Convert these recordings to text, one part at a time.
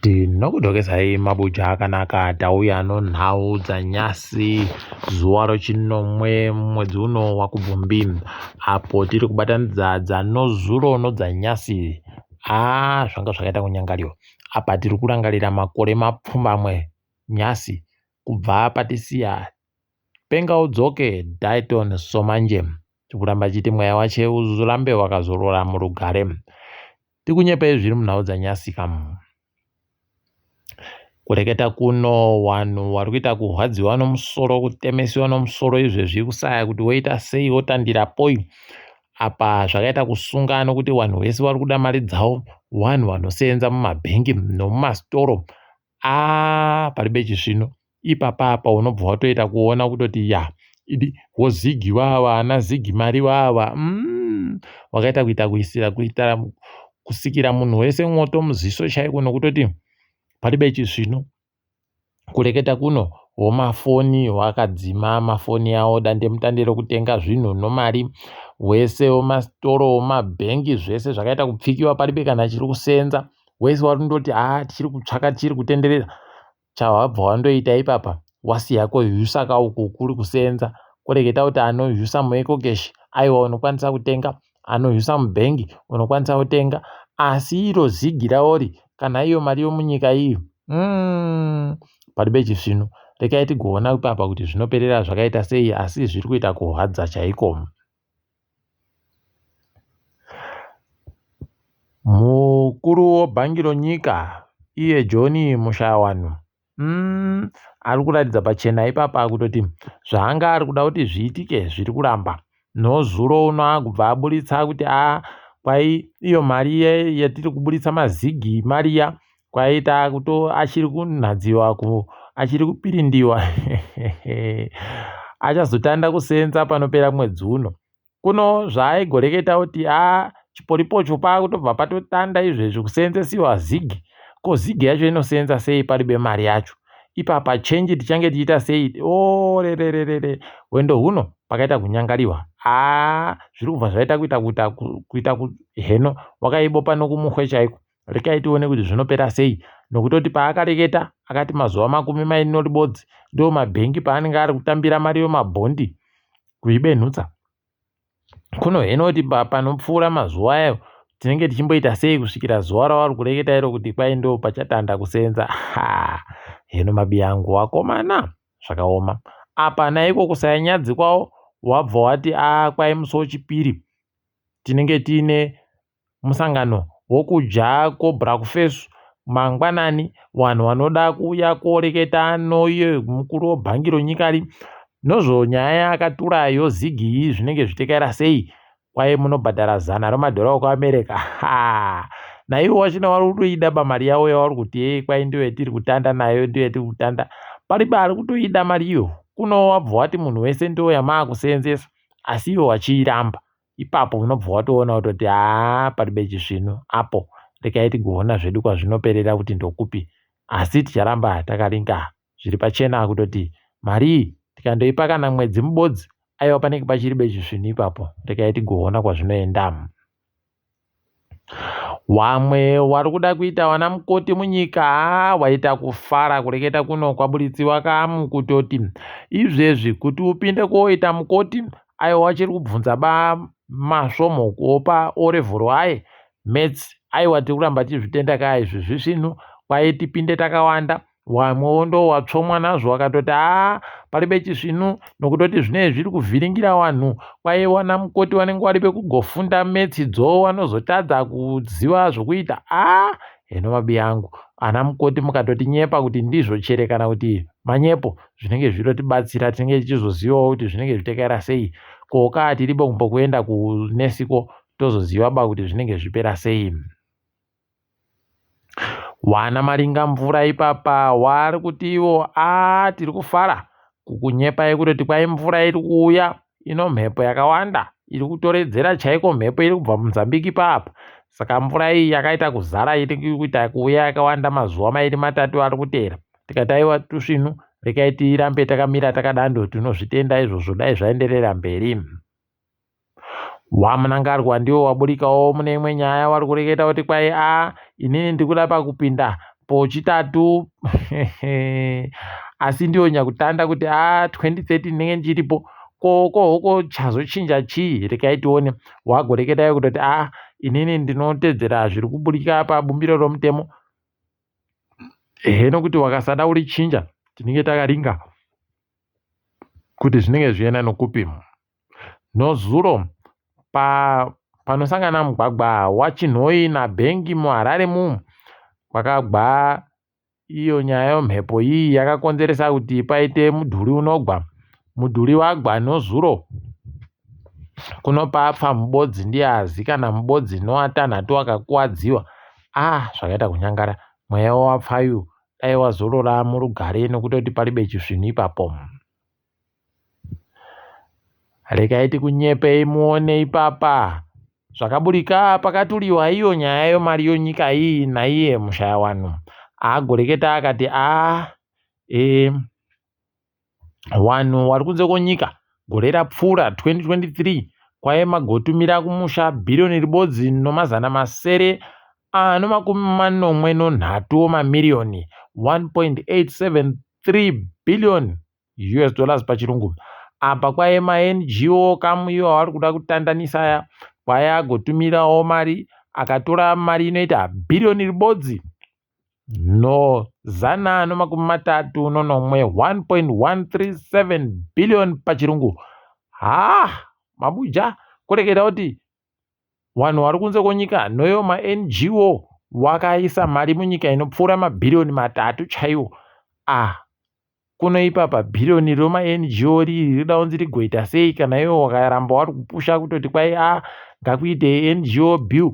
Tinokudokesai mabuja akanaka tauya nonhau dzanyasi zuva rochinomwe mwedzi uno waKubvumbi apo tiri kubatanidza dzanozuro nodzanyasi. Haa zvanga zvakaita kunyangariwa apa tiri kurangarira makore mapfumbamwe nyasi kubva patisiya Penga udzoke Daiton Somanje tikuramba chiti mweya wache urambe wakazorora murugare. Tikunyepei zviri munhau dzanyasi kamu. Kureketa kuno wanhu wari kuita kurwadziwa nomusoro kutemesiwa nomusoro izvezvi kusaya kuti woita sei wotandira poi apa zvakaita kusunga nokuti wanhu wese wari kuda mari dzavo wanhu wanoseenza mumabhengi nomumasitoro aa paribe chisvino ipapa apa unobva watoita kuona kutoti ya idi wozigi wawa ana zigi mari wawa mm, wakaita kuita kuisira kuita kusikira munhu wese mwoto muziso chaiko nokutoti paribe chisvino kureketa kuno womafoni wakadzima mafoni awo dandemutande rokutenga zvinhu nomari wese womasitoro womabhengi zvese zvakaita kupfikiwa paribe kana chiri kusenza wese warindoti haa tichiri kutsvaka tichiri kutenderera Chawabva wandoita ipapa wasiya kohyusa ka uku kuri kuseenza kureketa kuti anohyusa muecocash aiwa unokwanisa kutenga anohyusa mubhengi unokwanisa kutenga asi iro zigi raori kana iyo mari yomunyika iyo mm, paribe chisvinu rekai tigoona ipapa kuti zvinoperera zvakaita sei asi zviri kuita kurwadza chaiko. Mukuru webhangi ronyika iye John Mushayavanhu umm ari kuratidza pachena ipapa kutoti zvaanga ari kuda kuti zviitike zviri kuramba. Nozuro uno akubva aburitsa kuti aa kwai iyo mari yatiri kuburitsa mazigi mari iya kwai takuto achiri kunhadziwa achiri kupirindiwa achazotanda kusenza panopera mwedzi uno. Kuno zvaaigoreketa kuti a chiporipocho paakutobva patotanda izvezvi kuseenzesiwa zig ko zig yacho inoseenza sei paribe mari yacho ipapa chenji tichange tichiita sei orerererere hwendo huno pakaita kunyangariwa haa zviri kubva zvaita kuita kuita kuita heno wakaibopa nokumuhwe chaiko rekai tione kuti zvinopera sei nokutoti paakareketa akati mazuva 24 noribodzi ndo mabhengi paanenge ari kutambira mari yomabhondi kuibenhutsa kuno heno kuti panopfuura mazuva ayo tinenge tichimboita sei kusvikira zuva ravari kureketa iro kuti kwai ndo pachatanda kusenza ha heno mabiyangu wakomana zvakaoma apa naiko kusayanyadzi kwawo wabva wati a kwai musi wechipiri tinenge tiine musangano wokudya kobhurakufesu mangwanani vanhu vanoda kuuya koreketa noiye mukuru webhangi ronyikari nozvo nyaya yakatura yozigi iyi zvinenge zvitekaira sei kwaye munobhadhara zana remadhora okuamerica ha naivo wachina vari kutoida ba mari yavo yavari kuti yei kwai ndiyo yatiri kutanda nayo ndiyo yatiri kutanda paribe ari kutoida mari iyo kuno wabva wati munhu wese ndiyo yamaakuseenzesa asi ivo vachiiramba Ipapo unobva watoona kutoti haa paribe chisvinu apo rekai tigoona zvedu kwazvinoperera kuti ndokupi asi ticharamba takaringa zviri pachena kutoti mari iyi tikandoipa kana mwedzi mubodzi aiwa panenge pachiribe chisvinu ipapo rekai tigoona kwazvinoenda. Wamwe wari kuda kuita wana mukoti munyika haa waita kufara kureketa kuno kwaburitsiwa kamu kutoti izvezvi kuti upinde koita mukoti aiwa wachiri kubvunza ba masvomho kuopa orevhoro aye maths aiwa tiri kuramba tichizvitenda kaya izvi zvisvinu kwai tipinde takawanda Wamwewo ndowatsvomwa nazvo wakatoti haa paribe chisvinu nokutoti zvinee zviri kuvhiringira wanhu kwai wana mukoti wanenge wari pekugofunda metsi dzo wanozotadza kuziva zvokuita aa heno mabi angu ana mukoti mukatoti nyepa kuti ndizvo chere kana kuti manyepo zvinenge zvirotibatsira tinenge tichizozivawo kuti zvinenge zvitekaira sei ko kaa tiripo kumbokuenda kunesiko tozoziva ba kuti zvinenge zvipera sei. Wana maringa mvura ipapa wari kuti ivo aa tiri kufara kukunyepai kutoti kwai mvura iri kuuya ino mhepo yakawanda iri kutoredzera chaiko mhepo iri kubva muzambiki ipapa saka mvura iyi yakaita kuzara iri kuita kuuya yakawanda mazuva mairi matatu ari kuteera tikati aiwa tusvinu rekai tirambe takamira takadando tinozvitenda izvozvo dai zvaenderera mberi. WaMnangagwa ndiwo waburikawo mune imwe nyaya wari kureketa kuti kwai a inini ndiri kuda pakupinda Pochitatu asi ndiyo nyakutanda kuti a 2030 ndinenge ndichiripo ko kohoko chazochinja chii rekai tione wagoreketai kutoti a inini ndinotedzera zviri kuburika pabumbiro romutemo heno kuti wakasada urichinja tinenge takaringa kuti zvinenge zvienda nokupi nozuro pa panosangana mugwagwa waChinhoyi naBhengi muHarare mumu kwakagwa iyo nyaya yemhepo iyi yakakonzeresa kuti paite mudhuri unogwa mudhuri wagwa nozuro kunopapfa mubodzi ndiye azikana mubodzi nowatanhatu wakakuwadziwa ah zvakaita kunyangara mweya wawapfayu dai wazorora murugare nokutoti paribe chisvinu ipapo Regai tikunyepei muone ipapa zvakaburika pakaturiwa iyo nyaya yomari yonyika iyi naiye Mushayawanhu agoreketa akati a e wanhu wari kunze kwonyika gore rapfuura 2023 kwaye magotumira kumusha bhiriyoni ribodzi nomazana masere anomakumi manomwe nonhatu omamiriyoni 1.873 billion US dollars pachirungu apa kwaye maNGO kamu iwo avari kuda kutandanisa aya kwaye agotumirawo mari akatora mari inoita bhiriyoni ribodzi no zana nomakumi matatu nonomwe 1.137 billion pachirungu ha mabuja kureketa kuti vanhu vari kunze kwenyika noyo maNGO wakaisa mari munyika inopfuura mabhiriyoni matatu chaiwo ah Kuno ipapa bhiriyoni remaNGO riri rinoda kunzi rigoita sei kana iwe wakaramba wari kupusha kutoti kwai a ngakuite NGO bill.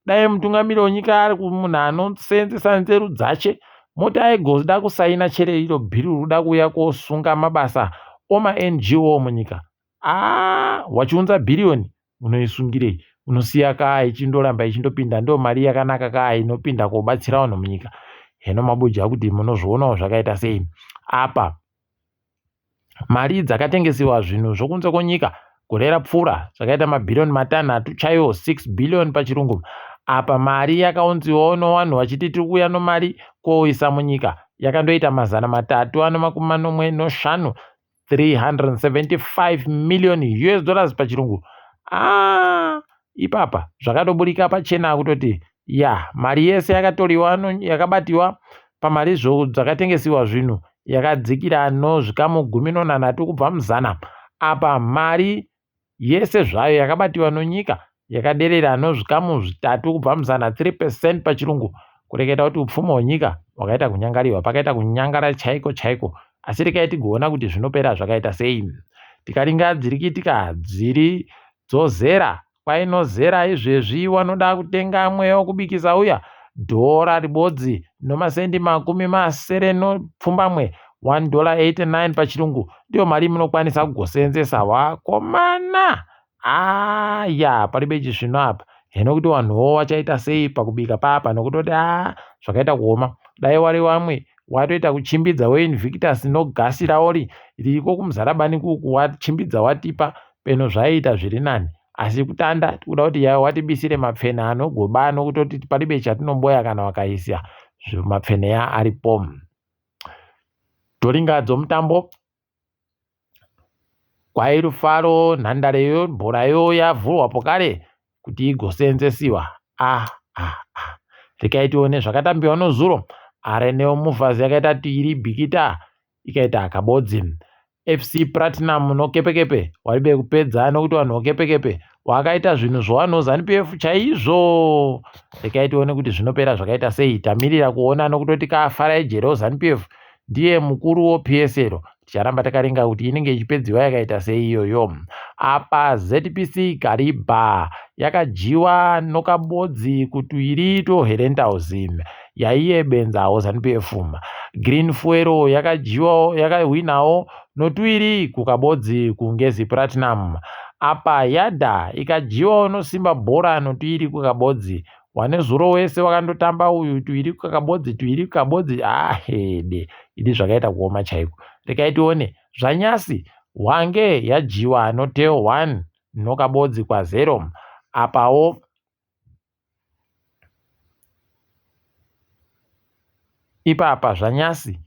Dai mutungamiri wenyika ari munhu anoseenzesa nzeru dzache moti aigoda kusaina chere iro bhiri riri kuda kuuya kosunga mabasa omaNGO munyika. Aa wachiunza bhiriyoni unoisungirei unosiya kaa ichindoramba ichindopinda ndo mari yakanaka kaa inopinda kobatsira vanhu munyika heno mabuja kuti munozvionawo zvakaita sei apa mari dzakatengesiwa zvinhu zvokunze kwenyika gore rapfuura zvakaita mabhiriyoni matanhatu chaiwo 6 billion pachirungu apa mari yakaunziwawo novanhu vachiti tiri kuuya nomari koisa munyika yakandoita mazana matatu ano makumi manomwe noshanu 375 million US dollars pachirungu ah, ipapa zvakatoburika pachena kutoti ya mari yese yakatoriwa yakabatiwa pamari dzakatengesiwa zvinhu yakadzikira nozvikamu gumi nonhanhatu kubva muzana apa mari yese zvayo yakabatiwa nonyika yakaderera nozvikamu zvitatu kubva muzana 3 percent pachirungu kureketa kuti upfumi hwenyika hwakaita kunyangariwa pakaita kunyangara chaiko chaiko asi rekai tigoona kuti zvinopera zvakaita sei tikaringa dziri kuitika dziri dzozera kwainozera izvezvi wanoda kutenga mweya wokubikisa uya dhora ribodzi nomasendi makumi masere nopfumbamwe 1 dollar 89 pachirungu ndiyo mari munokwanisa kugoseenzesa wakomana aya paribe chisvino apa heno kuti vanhuwo vachaita sei pakubika papa nokutoti a zvakaita kuoma dai wari wamwe watoita kuchimbidza weinvictus nogasi raori ririko kumuzarabani kuku wachimbidza watipa peno zvaiita zviri nani asi kutanda tikuda kuti yawe watibisire mapfene anogoba nokutoti paribe chatinoboya kana wakaisa mapfene ya aripo Toringa dzomutambo kwai Rufaro nhandare yebhorayo yavhurwa pokare kuti igoseenzesiwa. Ah, ah, ah. Rekai tione zvakatambiwa nozuro. Areneo Movers yakaita tuiri Bikita ikaita kabodzi. FC Platinum noKepekepe waribe kupedza nokuti vanhu voKepekepe wakaita zvinhu zvowanhu Zanu PF chaizvo. Rekai tione kuti zvinopera zvakaita sei. Tamirira kuona nokutoti kafarai jere Zanu PF ndiye mukuru woPSL. Ticharamba takaringa kuti inenge ichipedziwa yakaita sei iyoyo. Apa ZPC Kariba yakadyiwa nokabodzi kutuiri toHerentals yaiye benzawo Zanu PF. Green Fuel yakadyiwawo yakahwinawo notuiri kukabodzi kuNgezi Platinum. Apa Yada ikadyiwawo noSimba Bhora notuiri kukabodzi. Wane zuro wese wakandotamba uyu tuiri kukabodzi tuiri kukabodzi ahede ah, idi zvakaita kuoma chaiko. Rekai tione zvanyasi Hwange yadyiwa noteo 1 nokabodzi kwazero. Apawo Ipapa zvanyasi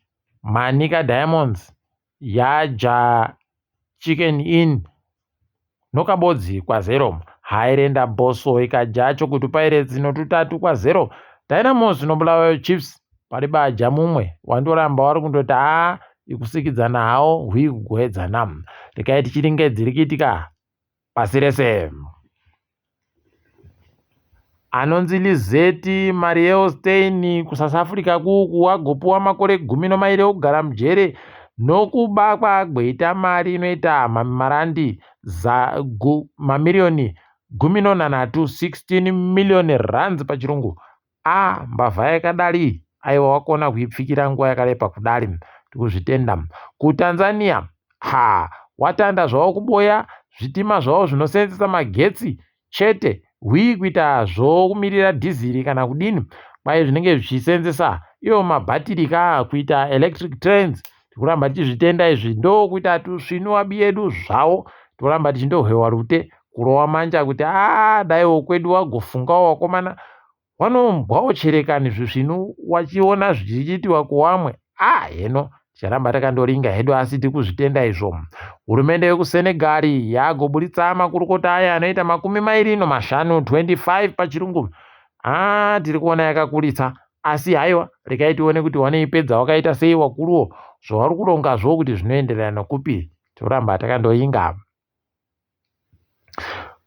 Manica Diamonds yaja Chicken Inn nokabodzi kwazero. Highlander Bosso ikaja Chogutu Pirates notutatu kwazero. Dynamos noBulawayo Chiefs paribaja mumwe wandoramba wari kundoti haa ikusikidzana hawo hwii kugoedzana. Rekai tichiringe dziri kuitika pasi rese. Anonzi Lizeti Mariel Stein kuSouth Africa kuku agopuwa makore 12 okugara mujere nokuba kwaagweita mari inoita marandi mamiriyoni 13, 16 million rands pachirungu. A mbavha yakadari aiwa wakona kuipfikira nguva yakareba kudari tikuzvitenda. KuTanzania ha watanda zvavo kuboya zvitima zvavo zvinoseenzesa magetsi chete hwii kuita zvokumirira dhiziri kana kudini kwai zvinenge zvichiseenzesa iwo mabhatiri ka kuita electric trains tikuramba tichizvitenda izvi ndokuita tusvinu wabi yedu zvawo toramba tichindohwewa rute kurova manja kuti aa daiwo kwedu wagofungawo wakomana Wanombwawo cherekani zvisvinu wachiona zvichiitiwa kuwamwe ah heno ticharamba takandoringa hedu asi tikuzvitenda izvo. Hurumende yekuSenegal yagoburitsa makurukota ayo anoita 25, 25 pachirungu. Ah tiri kuona yakakuritsa asi haiwa regai tione kuti wanoipedza wakaita sei wakuruwo zvavari kurongazvo kuti zvinoenderana nokupi toramba takandoinga.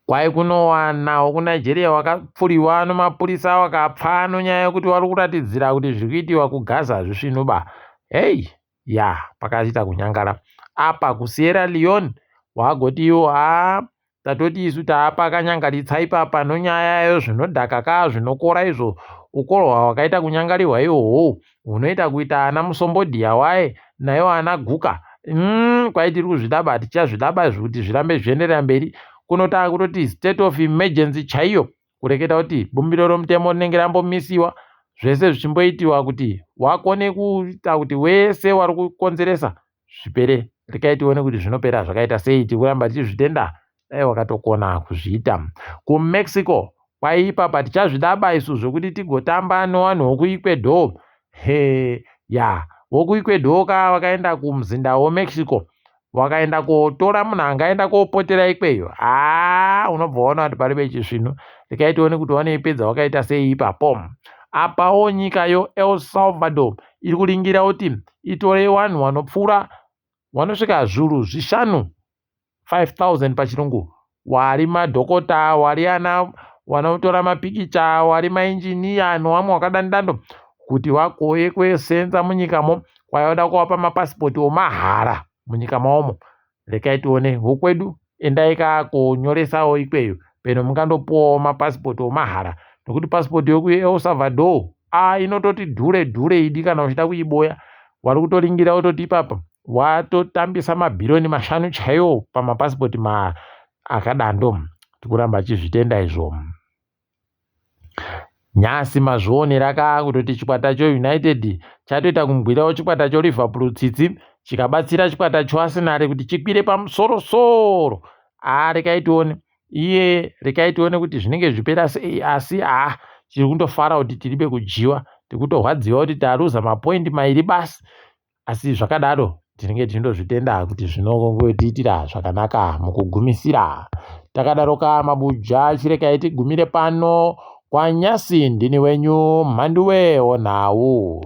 Kwai kunowanawo kuNigeria wakapfuriwa nomapurisa wakapfa nonyaya yekuti wari kuratidzira kuti zviri kuitiwa kuGaza hazvisvinuba. Hey, ya pakaita kunyangara. Apa kuSierra Leone wagoti iwo haa tatoti isu taapakanyangaritsa ipapa nonyaya yezvinodhaka ka zvinokora izvo ukorwa hwakaita kunyangarirwa ihohou hunoita kuita ana musombodhiya waye naiwo ana guka kwai tiri kuzvidaba tichazvidaba izvi kuti zvirambe zvichienderera mberi kuno taakutoti state of emergency chaiyo kureketa kuti bumbiro romutemo rinenge rambomisiwa zvese zvichimboitiwa kuti wakone kuita kuti wese wari kukonzeresa zvipere rekai tione kuti zvinopera zvakaita sei tikuramba tichizvitenda dai wakatokona kuzviita kumexico kwaipa tichazvidaba isu zvekuti tigotamba nevanhu vokuecuador he ya vokuecuador ka vakaenda kumuzinda wemexico wakaenda kotora munhu angaenda kopotera ikweyo haa unobva waona kuti paribe chisvinu rekai tione kuti wanoipedza wakaita sei ipapo apawo nyika yoel salvador iri kuringira kuti itore vanhu vanopfuura vanosvika zviuru zvishanu 5000 pachirungu wari madhokota wari ana wanotora mapikicha wari mainjiniya nowamwe wakadandando kuti vagoye kusenza munyikamo kwaivoda kuvapa mapasipoti omahara munyika maomo rekai tione wokwedu endai ka konyoresawo ikweyo peno mungandopuwawo mapasipoti omahara nokuti pasipoti yokuEl Salvador a inototi dhure dhure idi kana uchida kuiboya wari kutoringira wototi ipapa watotambisa mabhiriyoni 5 chaiwo pamapasipoti ma akadando tikuramba achizvitenda izvo Nhasi mazvionera ka kutoti chikwata choUnited chatoita kungwirawo chikwata choLiverpool tsitsi chikabatsira chikwata choArsenal kuti chikwire pamusoro soro. Haa rekai tione iye rekai tione kuti zvinenge zvipera sei asi haa tiri kundofara kuti tiribe kudyiwa tikutorwadziwa kuti taruza mapoindi mairi basi Asi zvakadaro tinenge tichindozvitenda kuti zvinongotiitira zvakanaka mukugumisira. Takadaro ka mabuja chirekai tigumire pano kwanyasi ndini wenyu Mhanduwe wonhau.